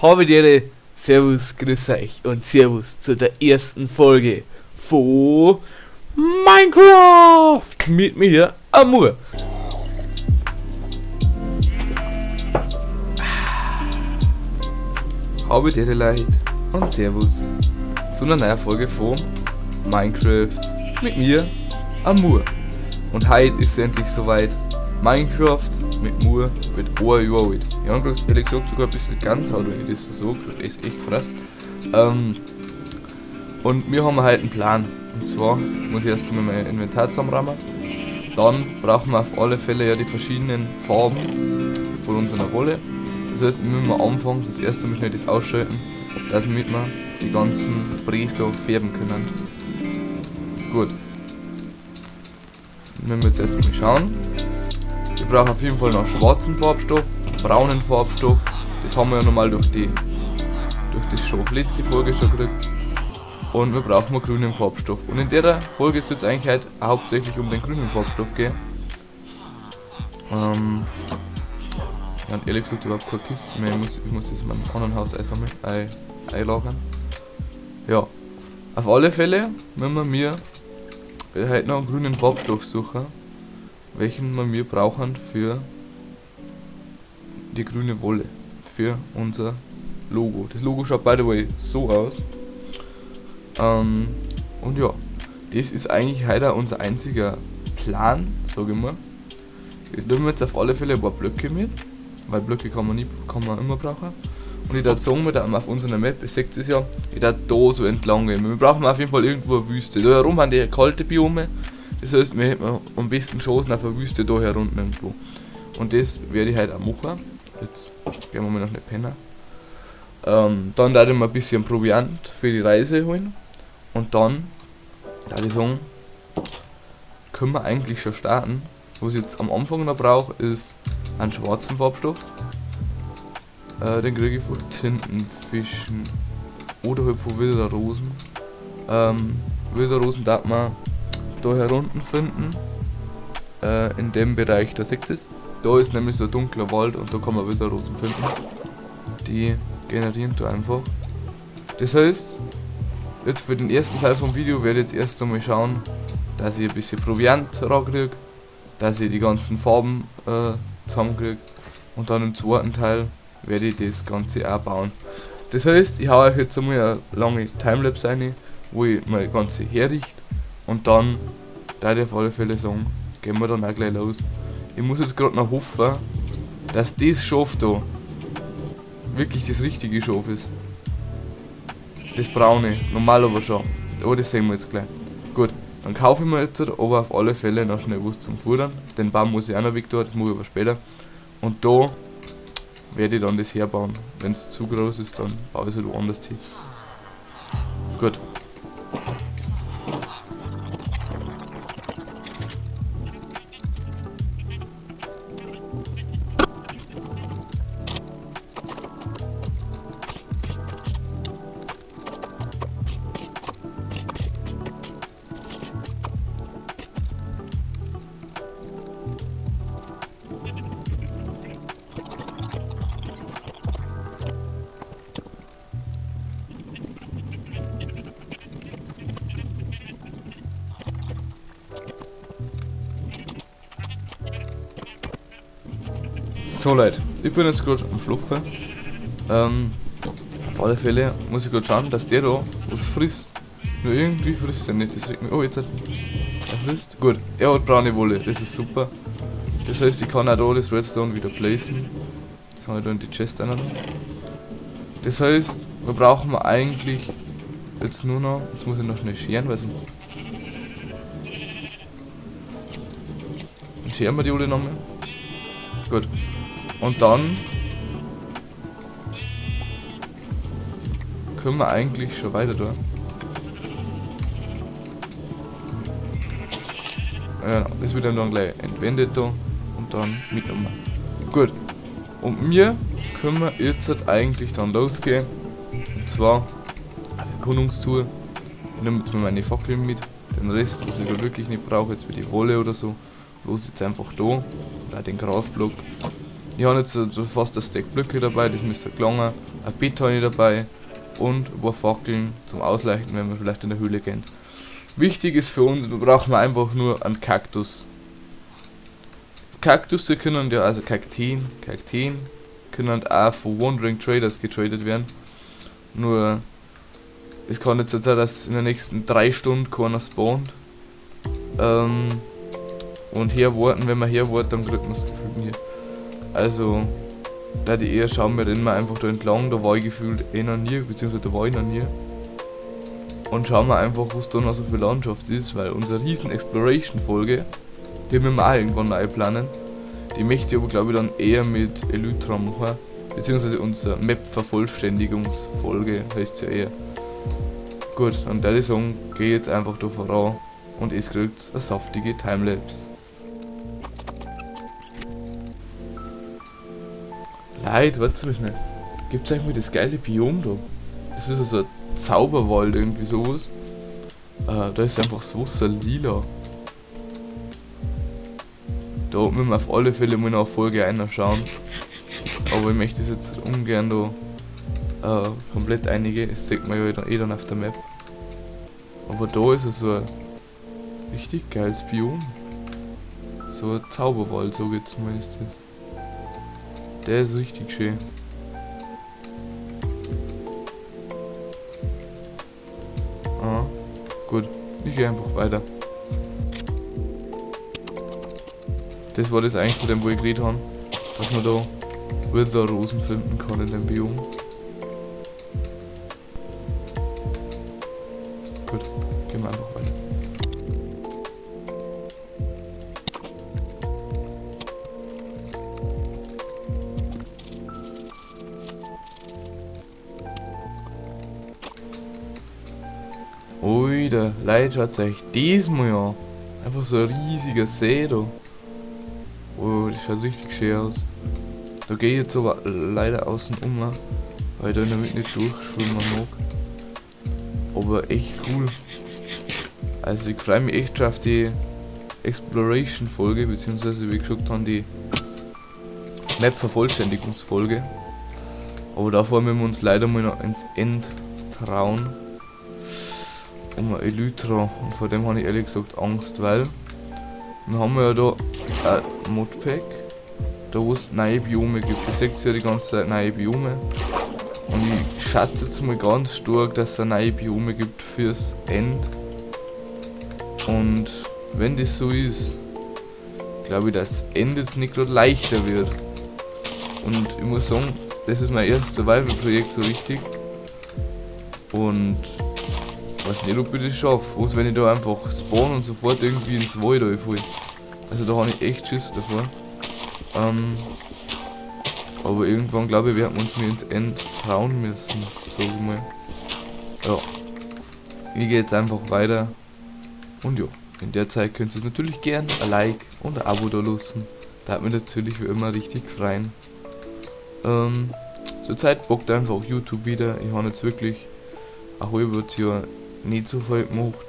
Habe Servus, grüß euch und Servus zu der ersten Folge von Minecraft mit mir, Amur. Habe die Leute und Servus zu einer neuen Folge von Minecraft mit mir, Amur. Und heute ist es endlich soweit. Minecraft mit Mur wird ein Jahr alt. Ich habe ehrlich gesagt sogar ein bisschen Gänsehaut, wenn ich das so sage. Das ist echt krass. Und wir haben heute einen Plan. Und zwar muss ich erst einmal mein Inventar zusammenräumen. Dann brauchen wir auf alle Fälle ja die verschiedenen Farben von unserer Wolle. Das heißt, wir müssen anfangen, das erste Mal schnell das ausschalten, dass wir die ganzen Brees da färben können. Gut. Dann müssen wir jetzt erstmal schauen. Wir brauchen auf jeden Fall noch schwarzen Farbstoff, braunen Farbstoff. Das haben wir ja nochmal durch das Schaf letzte Folge schon gekriegt. Und wir brauchen noch grünen Farbstoff. Und in der Folge soll es eigentlich heute hauptsächlich um den grünen Farbstoff gehen. Ich hab ehrlich gesagt überhaupt keine Kiste mehr. Ich muss das in meinem anderen Haus einsammeln, einlagern. Ja, auf alle Fälle müssen wir heute noch einen grünen Farbstoff suchen, welchen wir mir brauchen für die grüne Wolle, für unser Logo. Das Logo schaut by the way so aus. Und ja, das ist eigentlich heute unser einziger Plan, sag ich mal. Ich nehme jetzt auf alle Fälle ein paar Blöcke mit, weil Blöcke kann man nie, kann man immer brauchen. Und ich würde sagen, wir auf unserer Map, ihr seht es ja, ich würde da so entlang gehen. Wir brauchen auf jeden Fall irgendwo eine Wüste. Da herum haben die kalte Biome. Das heißt, wir hätten am besten Chancen auf eine Wüste da herunten irgendwo. Und das werde ich heute auch machen. Jetzt gehen wir mal noch nicht pennen. Dann werde ich mir ein bisschen Proviant für die Reise holen. Und dann, würde ich sagen, können wir eigentlich schon starten. Was ich jetzt am Anfang noch brauche, ist einen schwarzen Farbstoff. Den kriege ich von Tintenfischen oder halt von Wilderrosen. Wilderrosen darf man da herunten finden, in dem Bereich, da seht ihr es. Da ist nämlich so ein dunkler Wald und da kann man Wilderrosen finden. Die generieren da einfach. Das heißt, jetzt für den ersten Teil vom Video werde ich jetzt erst einmal schauen, dass ich ein bisschen Proviant rankriege, dass ich die ganzen Farben zusammenkriege und dann im zweiten Teil werde ich das Ganze auch bauen. Das heißt, ich hau euch jetzt einmal eine lange Timelapse rein, wo ich mein Ganze herrichte und dann, da ich auf alle Fälle sagen, gehen wir dann auch gleich los. Ich muss jetzt grad noch hoffen, dass das Schaf da wirklich das richtige Schaf ist. Das braune, normal aber schon. Aber das sehen wir jetzt gleich. Gut, dann kaufe ich mir jetzt aber auf alle Fälle noch schnell was zum Futtern. Den Baum muss ich auch noch weg tun, das mache ich aber später. Und da werde ich dann das herbauen. Wenn's zu groß ist, dann baue ich es halt woanders hin. Gut. So Leute, ich bin jetzt grad am Schlafen. Auf alle Fälle muss ich grad schauen, dass der da was frisst. Nur irgendwie frisst er nicht, das regt mich. Oh, jetzt hat er frisst. Gut, er hat braune Wolle, das ist super. Das heißt, ich kann auch da das Redstone wieder placen. Das kann ich da in die Chest rein. Das heißt, wir brauchen eigentlich jetzt nur noch. Jetzt muss ich noch schnell scheren, weil sonst. Dann scheren wir die alle nochmal. Gut. Und dann können wir eigentlich schon weiter da. Ja, das wird dann gleich entwendet da und dann mitgenommen. Gut. Und mir können wir jetzt halt eigentlich dann losgehen. Und zwar auf Erkundungstour. Ich nehme jetzt mal meine Fackeln mit. Den Rest, was ich da wirklich nicht brauche, jetzt wie die Wolle oder so, los jetzt einfach da. Oder den Grasblock. Ich habe jetzt so fast ein Stack Blöcke dabei, das müsste gelangen. Ein Bett habe ich dabei und ein paar Fackeln zum Ausleuchten, wenn wir vielleicht in der Höhle gehen. Wichtig ist für uns, wir brauchen einfach nur einen Kaktus. Kaktusse können ja, also Kakteen können auch von Wandering Traders getradet werden. Nur, es kann jetzt sein, dass in den nächsten 3 Stunden keiner spawnt. Und hier warten, wenn wir hier warten, dann kriegt man das Gefühl hier. Also, da die eher schauen wir immer einfach da entlang, da war ich gefühlt eh noch nie, beziehungsweise da war ich noch nie. Und schauen wir einfach, was da noch so für Landschaft ist, weil unsere riesen Exploration-Folge, die müssen wir auch irgendwann neu planen. Die möchte ich aber, glaube ich, dann eher mit Elytra machen, beziehungsweise unsere Map-Vervollständigungsfolge heißt ja eher. Gut, und da ich sagen, geh jetzt einfach da voran und es kriegt eine saftige Timelapse. Leute, warte mal schnell. Gibt's eigentlich mal das geile Biom da? Das ist also ein Zauberwald, irgendwie sowas. Da ist einfach das Wasser lila. Da müssen wir auf alle Fälle mal noch Folge einschauen. Aber ich möchte es jetzt ungern da komplett einige. Das sieht man ja eh dann auf der Map. Aber da ist so ein richtig geiles Biom. So ein Zauberwald, so geht's mal, ist das. Der ist richtig schön. Ah, gut. Ich gehe einfach weiter. Das war das eigentlich von dem, wo ich geredet habe, dass man da Wither-Rosen finden kann in dem Biom. Gut, gehen wir einfach weiter. Oida, Leute, schaut euch das mal an. Einfach so ein riesiger See da. Oh, das schaut richtig schön aus. Da gehe ich jetzt aber leider außen um, weil ich da in der Mitte nicht durchschwimmen mag. Aber echt cool. Also ich freue mich echt schon auf die Exploration-Folge, beziehungsweise wie gesagt haben, die Map-Vervollständigungsfolge. Aber davor müssen wir uns leider mal noch ins End trauen. Um eine Elytra. Und vor dem habe ich ehrlich gesagt Angst, weil wir haben ja da ein Modpack, da wo es neue Biome gibt. Ich sehe ja die ganze Zeit neue Biome. Und ich schätze jetzt mal ganz stark, dass es neue Biome gibt fürs End. Und wenn das so ist, glaube ich, dass das End jetzt nicht gerade leichter wird. Und ich muss sagen, das ist mein erstes Survival-Projekt so richtig. Und weiß nicht, ob ich das schaffe. Was, wenn ich da einfach spawn und sofort irgendwie ins Wald reinfalle. Also da habe ich echt Schiss davor. Aber irgendwann, glaube ich, werden wir uns mir ins End trauen müssen. Sag ich mal. Ja. Ich gehe jetzt einfach weiter. Und ja, in der Zeit könnt ihr es natürlich gern ein Like und ein Abo da lassen. Da hat mich natürlich wie immer richtig freuen. Zurzeit bockt einfach YouTube wieder. Ich habe jetzt wirklich ein halbes Jahr nicht so viel gemacht.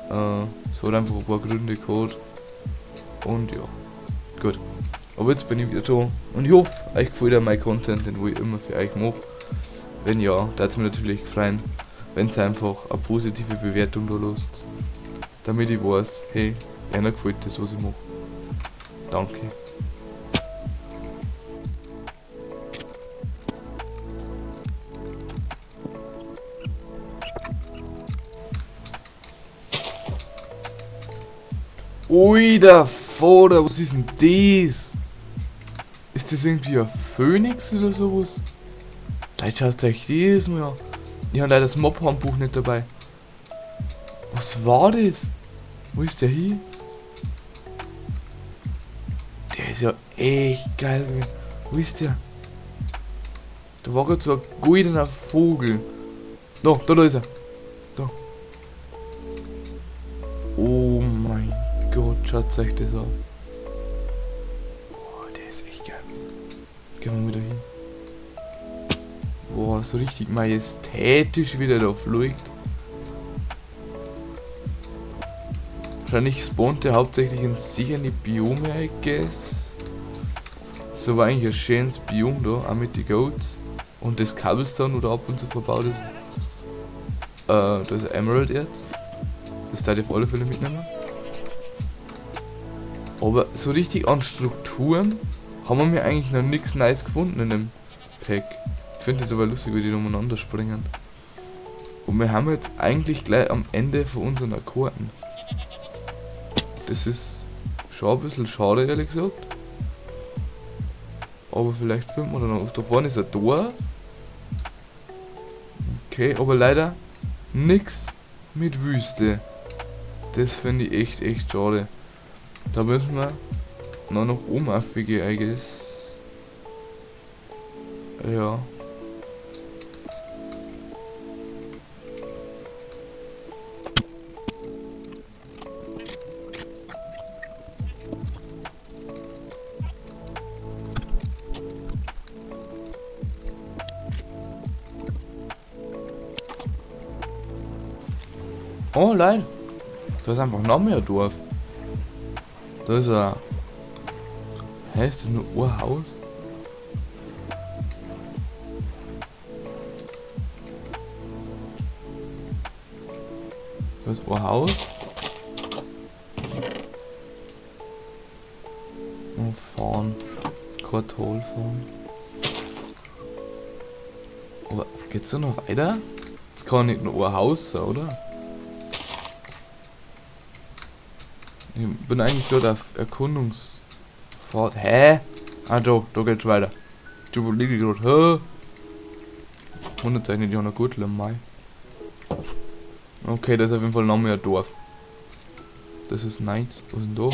Es hat einfach ein paar Gründe gehabt. Und ja, gut. Aber jetzt bin ich wieder da und ich hoffe, euch gefällt auch mein Content, den wo ich immer für euch mache. Wenn ja, da hat's mir natürlich gefreut, wenn's einfach eine positive Bewertung da lasst. Damit ich weiß, hey, einer gefällt das, was ich mache. Danke. Ui, der Vater, was ist denn das? Ist das irgendwie ein Phönix oder sowas? Leute, schaut euch das mal an. Ich hab leider das Mob-Handbuch nicht dabei. Was war das? Wo ist der hin? Der ist ja echt geil gewesen. Wo ist der? Da war grad so ein goldener Vogel. Da, da ist er. Da. Oh mein Gott, schaut euch das an. Boah, der ist echt geil. Gehen wir wieder hin. Boah, so richtig majestätisch, wie der da fliegt. Wahrscheinlich spawnt der hauptsächlich in sicheren Biome, I guess. Das ist aber eigentlich ein schönes Biom da, auch mit den Goats. Und das Cobblestone, wo da ab und zu verbaut ist. Da ist ein Emerald jetzt. Das darf ich auf alle Fälle mitnehmen. Aber so richtig an Strukturen haben wir eigentlich noch nichts Nice gefunden in dem Pack. Ich finde das aber lustig, wie die umeinander springen. Und wir haben jetzt eigentlich gleich am Ende von unseren Akkorden. Das ist schon ein bisschen schade, ehrlich gesagt. Aber vielleicht finden wir da noch was. Da vorne ist ein Tor. Okay, aber leider nix mit Wüste. Das finde ich echt, echt schade. Da müssen wir noch nach oben aufgehen, I guess. Ja. Oh, nein. Da ist einfach noch mehr Dorf. Da ist ein... Hä, ist das nur ein Haus? Da ist ein Haus. Oh, fahren. Quartal fahren. Aber geht's da noch weiter? Das kann nicht nur ein Haus sein, oder? Ich bin eigentlich gerade auf Erkundungsfahrt. Hä? Ah, da geht's weiter. Ich überlege gerade, hä? Wunderzeichnet, die haben noch Gürtel im Mai. Okay, das ist auf jeden Fall noch mehr Dorf. Das ist nice. Was ist denn da?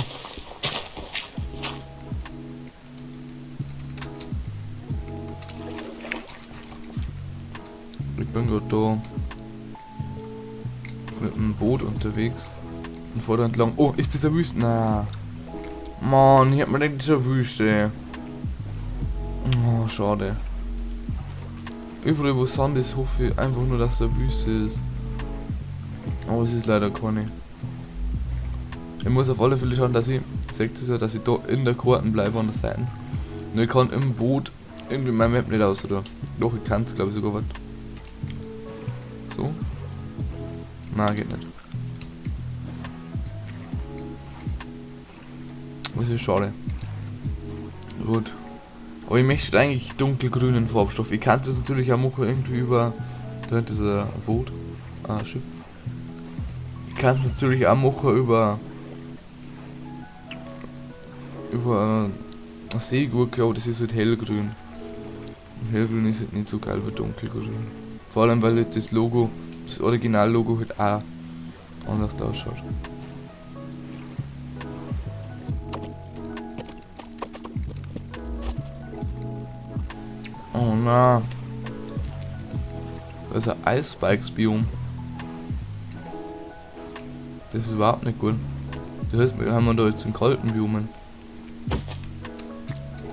Ich bin gerade da mit dem Boot unterwegs. Und vor da entlang. Oh, ist das eine Wüste? Na. Mann, ich hab mir gedacht, das ist eine Wüste. Oh, schade. Überall wo Sand ist, hoffe ich einfach nur, dass es eine Wüste ist. Aber es ist leider keine. Ich muss auf alle Fälle schauen, dass ich, seht ihr ja, dass ich da in der Karten bleibe an der Seite. Und ich kann im Boot irgendwie mein Map nicht aus, oder? Doch, ich kann's, glaub ich, sogar was. So. Na, geht nicht. Das ist schade. Gut. Aber ich möchte eigentlich dunkelgrünen Farbstoff. Ich kann es natürlich auch machen, irgendwie über... Da hinten ist ein Boot. Ah, ein Schiff. Ich kann es natürlich auch machen über... Über eine Seegurke, aber das ist halt hellgrün. Und hellgrün ist halt nicht so geil wie dunkelgrün. Vor allem, weil halt das Logo, das Original-Logo halt auch anders ausschaut. Oh na. Das ist ein Eisspikes-Biom. Das ist überhaupt nicht gut. Das heißt, wir haben da jetzt einen kalten Biomen.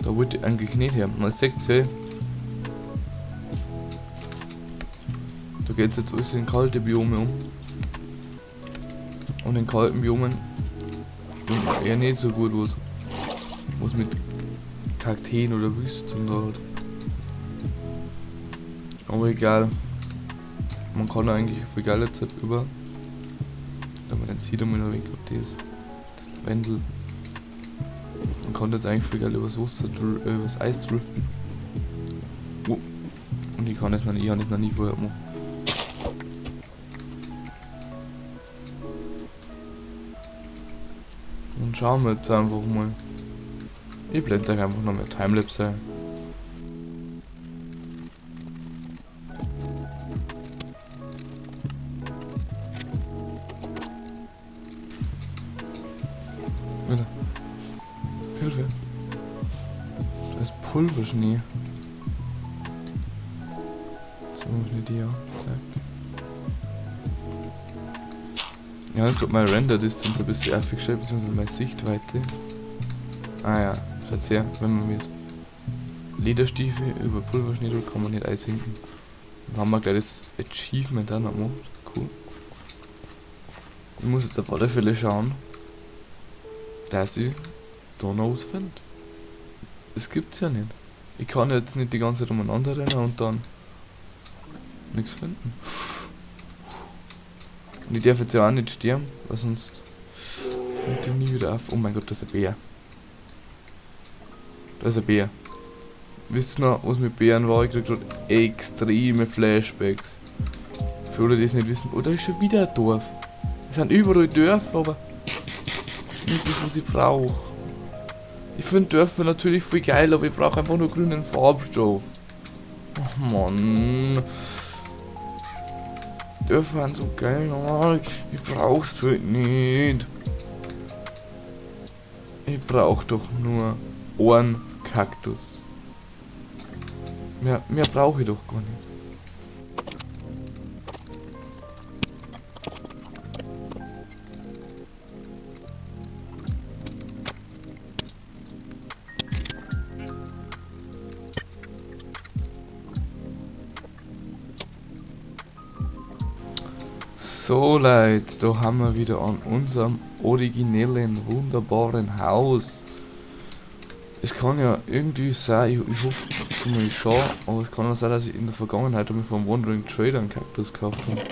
Da wollte ich eigentlich nicht her. Man sieht ja, da geht's jetzt alles in kalte Biome um. Und in kalten Biomen eher nicht so gut, was mit Kakteen oder Wüsten da hat. Aber egal. Man kann eigentlich für geile Zeit über. Da man den sieht einmal noch weg, ob das Lavendel. Man kann jetzt eigentlich für geil übers Wasser, übers Eis driften. Oh. Und ich kann das noch nie, ich hab das noch nie vorher gemacht. Und schauen wir jetzt einfach mal. Ich blende euch einfach noch mehr Timelapse ein. Hilfe. Da ist Pulverschnee. So, nicht die, ja. Zack. Ja, jetzt kommt meine Render-Distance ein bisschen aufgestellt, beziehungsweise meine Sichtweite. Ah ja, schaut her, wenn man mit Lederstiefel über Pulverschnee drückt, kann man nicht einsinken. Dann haben wir gleich das Achievement auch noch gemacht. Cool. Ich muss jetzt auf alle Fälle schauen, dass ich da noch was finde. Das gibt's ja nicht. Ich kann jetzt nicht die ganze Zeit umeinander rennen und dann nichts finden. Und ich darf jetzt ja auch nicht sterben, weil sonst fängt die nie wieder auf. Oh mein Gott, das ist ein Bär. Da ist ein Bär. Wisst ihr noch, was mit Bären war? Ich krieg grad extreme Flashbacks. Für alle, die es nicht wissen. Oh, da ist schon wieder ein Dorf. Es sind überall Dörfer, aber nicht das, was ich brauch. Ich find Dörfer natürlich voll geil, aber ich brauch einfach nur grünen Farbstoff. Ach Mann. Dörfer sind so geil, aber ich brauch's halt nicht. Ich brauch doch nur einen Kaktus. Mehr brauche ich doch gar nicht. So Leute, da haben wir wieder an unserem originellen, wunderbaren Haus. Es kann ja irgendwie sein, ich hoffe es schon, aber es kann auch sein, dass ich in der Vergangenheit einmal vom Wandering Trader einen Kaktus gekauft habe.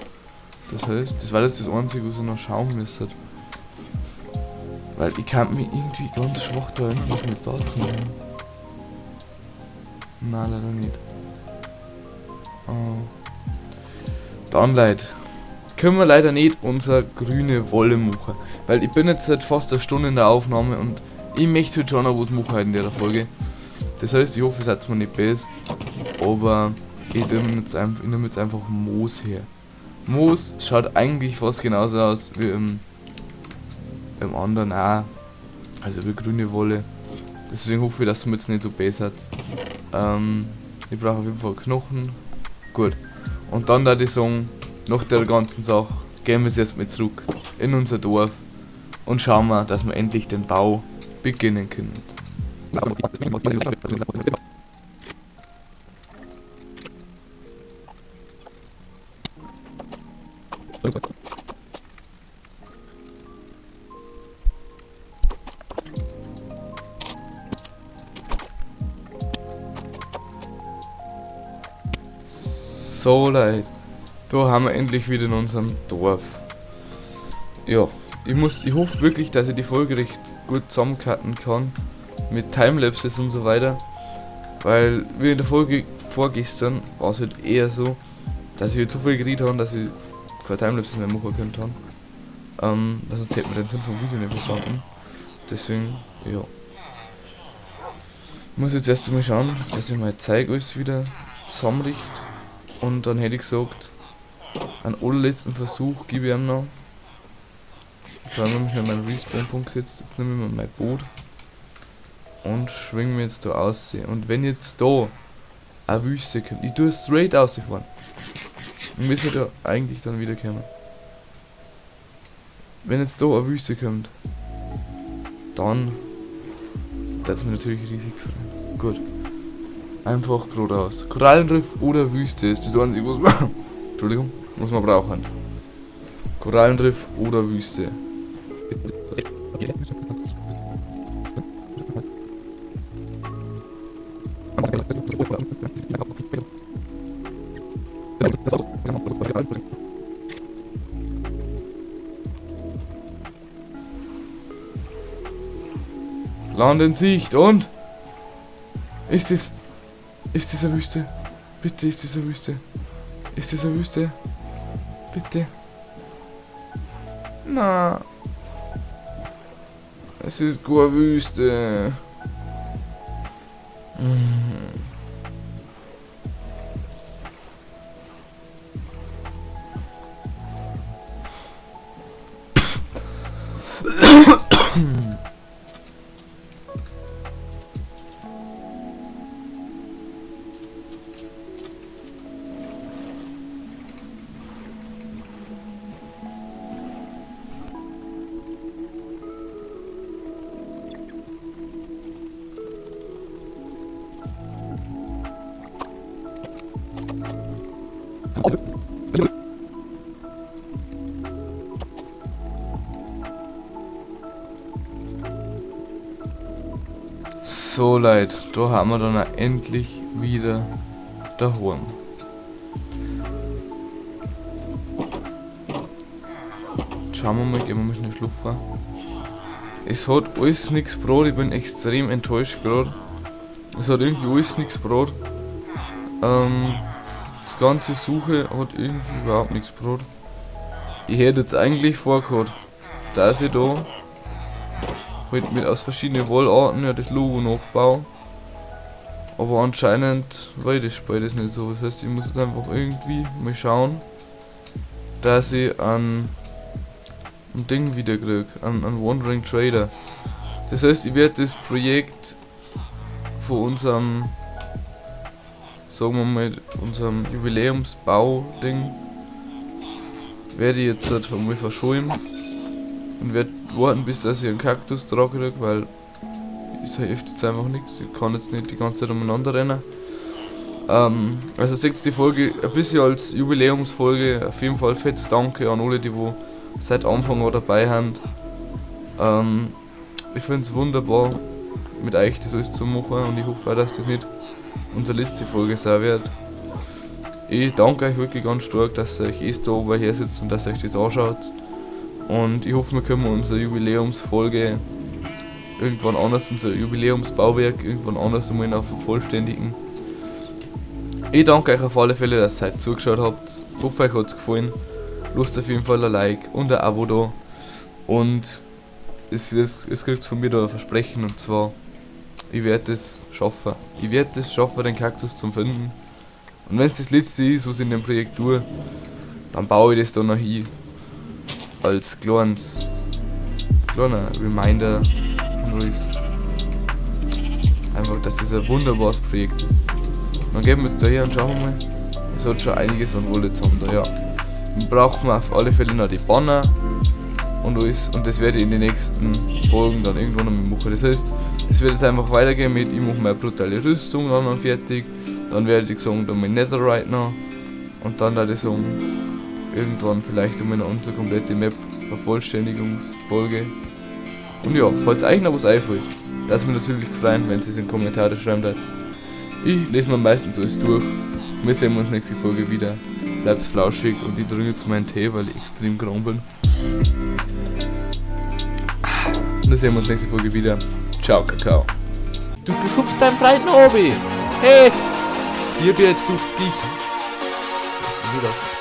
Das heißt, das war jetzt das Einzige, was ich noch schauen müsste. Weil ich kann mich irgendwie ganz schwach da erinnern, dass wir jetzt da sind. Nein, leider nicht. Oh. Dann Leute, können wir leider nicht unsere grüne Wolle machen. Weil ich bin jetzt seit fast einer Stunde in der Aufnahme und ich möchte heute schon noch was machen in der Folge. Das heißt, ich hoffe, ihr seid mir nicht böse. Aber ich nehme jetzt einfach, ich nehme jetzt einfach Moos her. Moos schaut eigentlich fast genauso aus wie im anderen auch. Also wie grüne Wolle. Deswegen hoffe ich, dass es mir jetzt nicht so böse hat. Ich brauche auf jeden Fall Knochen. Gut. Und dann da die sagen, nach der ganzen Sache gehen wir jetzt erstmal zurück in unser Dorf und schauen wir, dass wir endlich den Bau beginnen können. So Leute, da haben wir endlich wieder in unserem Dorf. Ja, ich hoffe wirklich, dass ich die Folge recht gut zusammencutten kann. Mit Timelapses und so weiter. Weil, wie in der Folge vorgestern, war es halt eher so, dass ich zu viel geredet habe, dass ich keine Timelapses mehr machen können habe. Weil sonst hätte man den Sinn vom Video nicht verstanden. Deswegen, ja. Ich muss jetzt erst einmal schauen, dass ich mein Zeug alles wieder zusammenrichte. Und dann hätte ich gesagt, einen allerletzten Versuch gebe ich ihm noch. Jetzt haben wir mich an meinen Respawn-Punkt gesetzt. Jetzt nehme ich mir mein Boot und schwinge mir jetzt da aus. Und wenn jetzt da eine Wüste kommt, ich tue straight rausfahren. Und wir sind ja eigentlich dann wieder kommen. Wenn jetzt da eine Wüste kommt, dann das mir natürlich riesig freuen. Gut. Einfach geradeaus. Korallenriff oder Wüste ist das einzige, was man Entschuldigung, was man brauchen. Korallenriff oder Wüste. Land in Sicht und ist es? Ist diese Wüste? Bitte, ist diese Wüste? Ist diese Wüste? Bitte. Na. Es ist keine Wüste. So Leute, da haben wir dann auch endlich wieder daheim. Schauen wir mal, gehen wir mal schnell schlafen. Es hat alles nichts gebracht, ich bin extrem enttäuscht gerade. Es hat irgendwie alles nichts gebracht. Das ganze Suche hat irgendwie überhaupt nichts gebracht. Ich hätte jetzt eigentlich vorgehabt, dass ich da halt mit aus verschiedenen Wollarten ja das Logo nachbaue. Aber anscheinend will das Spiel das nicht so. Das heißt, ich muss jetzt einfach irgendwie mal schauen, dass ich an ein Ding wieder krieg, an Wandering Trader. Das heißt, ich werde das Projekt von unserem, sagen wir mal, unserem Jubiläumsbau-Ding, werde ich jetzt halt mal verschoben und werde warten, bis dass ich einen Kaktus dran krieg, weil es hilft jetzt einfach nichts. Ich kann jetzt nicht die ganze Zeit umeinander rennen. Also seht die Folge ein bisschen als Jubiläumsfolge. Auf jeden Fall fettes Danke an alle, die wo seit Anfang an dabei sind. Ich find's wunderbar, mit euch das alles zu machen, und ich hoffe auch, dass das nicht unsere letzte Folge sein wird. Ich danke euch wirklich ganz stark, dass ihr euch da oben her sitzt und dass ihr euch das anschaut. Und ich hoffe, wir können unsere Jubiläumsfolge irgendwann anders, unser Jubiläumsbauwerk irgendwann anders einmal noch vervollständigen. Ich danke euch auf alle Fälle, dass ihr heute zugeschaut habt. Ich hoffe, euch hat's gefallen. Lasst auf jeden Fall ein Like und ein Abo da. Und es kriegt von mir da ein Versprechen, und zwar, ich werde es schaffen. Ich werde es schaffen, den Kaktus zu finden. Und wenn's das letzte ist, was ich in dem Projekt tue, dann baue ich das da noch hin. Als kleiner Reminder und alles. Einfach, dass das ein wunderbares Projekt ist. Dann gehen wir jetzt da her und schauen wir mal. Es hat schon einiges an Wolle zusammen da, ja. Dann brauchen wir auf alle Fälle noch die Banner und alles. Und das werde ich in den nächsten Folgen dann irgendwann noch mal machen. Das heißt, es wird jetzt einfach weitergehen mit, ich mache meine brutale Rüstung dann noch fertig. Dann werde ich sagen, dann mein Netherite noch. Und dann werde ich sagen, irgendwann vielleicht um unsere komplette Map Vervollständigungsfolge. Und ja, falls euch noch was einfällt, das mich natürlich freuen, wenn ihr es in die Kommentare schreibt. Ich lese mir meistens alles durch. Wir sehen uns nächste Folge wieder. Bleibt flauschig und ich trinke jetzt meinen Tee, weil ich extrem krank bin. Und dann sehen wir uns nächste Folge wieder. Ciao, Kakao. Du schubst deinen Freund nach oben. Hey! Dir wird du dich.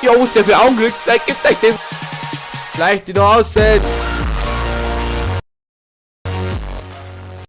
Ja, was der für Augen kriegt, dann gibt's euch das. Gleich die da aussetzt.